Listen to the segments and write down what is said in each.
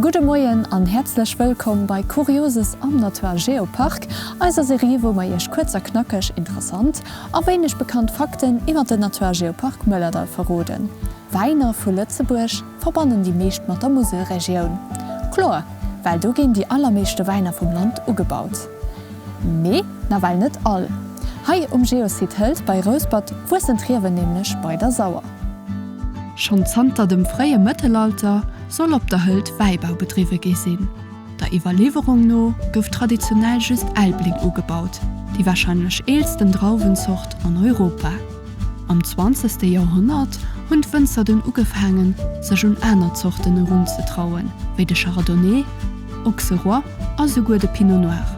Gudde Moien an häerzlech wëllkomm bei Kurioses am Natur a Geopark, eiser Serie wou mer iech kuerz a knackeg interessant a wéineg bekannt Fakten iwwer den Natur a Geopark Mëllerdall verroden. Wäiner vu Lëtzebuerg verbannen déi meescht mat der Muselregioun. Kloer, well do ginn déi allermeeschte Wäiner vum Land ugebaut. Mee nawell net all. Hei um Geosite Hëlt bei Rouspert wuessen d'Riewen nämlech bei der Sauer. Schonn zanter dem fréie Mëttelalter soll op der Hëlt Wäibau bedriwwe gi sinn. Der Iwwerliwwerung no gouf traditionell just Elbling ugebaut, déi warscheinlech eelsten Drauwenzort an Europa. Am zwanzegste Joerhonnert hunn d'Wënzer dunn ugefaangen, sech un aner Zorten erunzetrauen, wéi de Chardonnay, Auxerrois a souguer de Pinot Noir.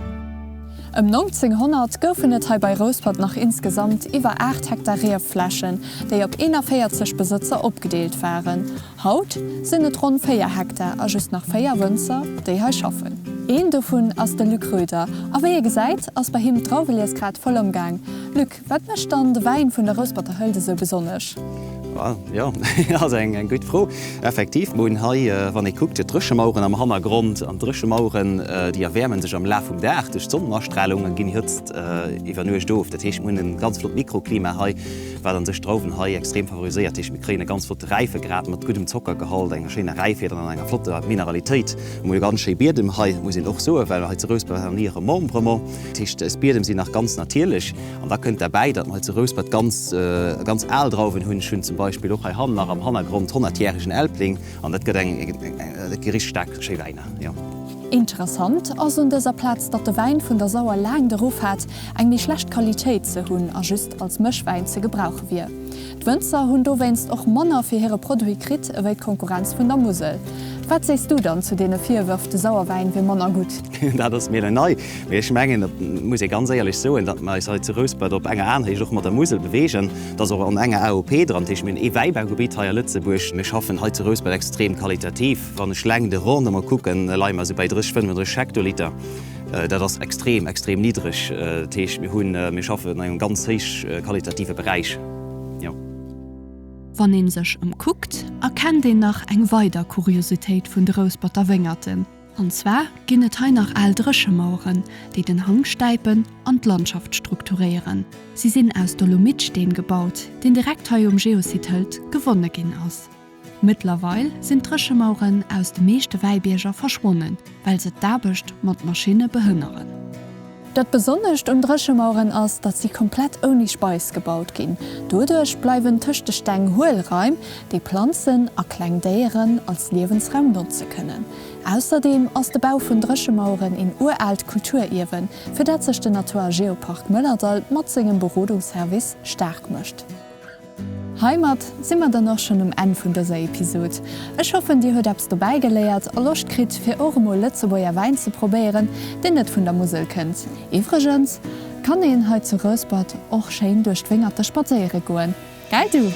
Ëm 1900 goufen et hei bei Rouspert nach insgesamt iwwer 8 Hektar Riefflächen, déi op 41 Besëtzer opgedeelt waren. Haut sinn et ronn 4 Hektar a just nach 4 Wënzer, déi hei schaffen. Een dovun ass de Luc Roeder a wéi ee gesäit, ass bei him d'Drauwelies grad voll am Gaang. Luc, Wat mécht dann de Wäin vun der Rousperter Hëlt esou besonnesch? Jo, dat ass eng gutt Fro. Effektiv, mer hunn hei, wann ee kuckt, d'Dréchemaueren am Hannergrond. An d'Dréchemaueren, déi erwäerme sech am Laf vum Dag duerch d'Sonnenastralung a ginn Hëtzt iwwer Nuecht of. Dat heescht, mer hunn e ganz flott Mikroklima hei, wat a sech d'Drauwen hei extrem favoriséiert. Dat heescht, mir kréien e ganz flotte Räifegrad mat guddem Zockergehalt, enger schéiner Räifheet an enger flotter Mineralitéit. Mer hu ganz schéi Biedem hei, muss een och soen, well hei zu Rouspert war ni e Remembrement. Dat heescht, eis Biedem sinn nach ganz natierlech. An da kënnt derbäi, datt mer hei zu Rouspert ganz, ganz al Drauwen hunn. Ech hunn zum Beispill och hei hannen nach am Hannergrond honnertjäregen Elbling. An dat gëtt eng, dat gi richteg staark schéi Wäiner, jo. Interessant ass un dëser Plaz, datt de Wäin vun der Sauer laang de Ruff hat, eng méi schlecht Qualitéit ze hunn a just als Mëschwäin ze gebrauche wier. D'Wënzer hunn dowéinst och manner fir hire Produit kritt ewéi d'Konkurrenz vun der Musel. Wat sees du dann zu deene Virwërf, de Sauerwäin wier manner gutt? Dat ass mir elo nei, mee ech mengen, et muss ee ganz éierlech soen, datt mer eis hei zu Rouspert op enger Aenhéicht och mat der Musel beweegen. Et ass och an enger AOP dran, dat heescht mir hunn ee Wäibaugebitt hei a Lëtzebuerg. Mir schaffen hei zu Rouspert extrem qualitativ. Wann ech leng de Rendement kucken, leie mer esou bäi 30, 35 Hektoliter. Dat ass extrem, extrem niddreg. Dat heescht, mir hunn, mir schaffen an engem ganz héich qualitative Beräich, jo. Wann een sech ëmkuckt, erkennt een nach eng weider Kuriositéit vun de Rousperter Wéngerten. An zwar ginn et hei nach al Dréchemaueren, déi den Hang stäipen an d'Landschaft strukturéieren. Si sinn aus Dolomittsteen gebaut, deen direkt hei um Geosite Hëlt gewonne ginn ass. Mëttlerweil sinn d'Dréchemaueren aus de meeschte Wäibierger verschwonnen, well se d'Aarbecht mat Maschinne behënneren. Dat Besonnescht un Dréchemaueren ass, datt si komplett ouni Speis gebaut ginn. Doduerch bleiwen tëscht de Steng Huelraim, déi Planzen a kleng Déieren als Liewensraum notze kënnen. Ausserdeem ass de Bau vun Dréchemaueren een uraalt Kulturierwen, fir dat sech den Natur a Geopark Mëllerdall mat sengem Berodungsservice staark mécht. Heimat si mer dann och schonn um Enn vun dëser Episod. Ech hoffen dir huet eppes dobäi geléiert a Loscht kritt fir och emol Lëtzebuerger Wäin ze probéieren, deen net vun der Musel kënnt. Iwwregens kann een hei zu Rouspert och schéin duerch d'Wéngerte spadséiere goen, gell du?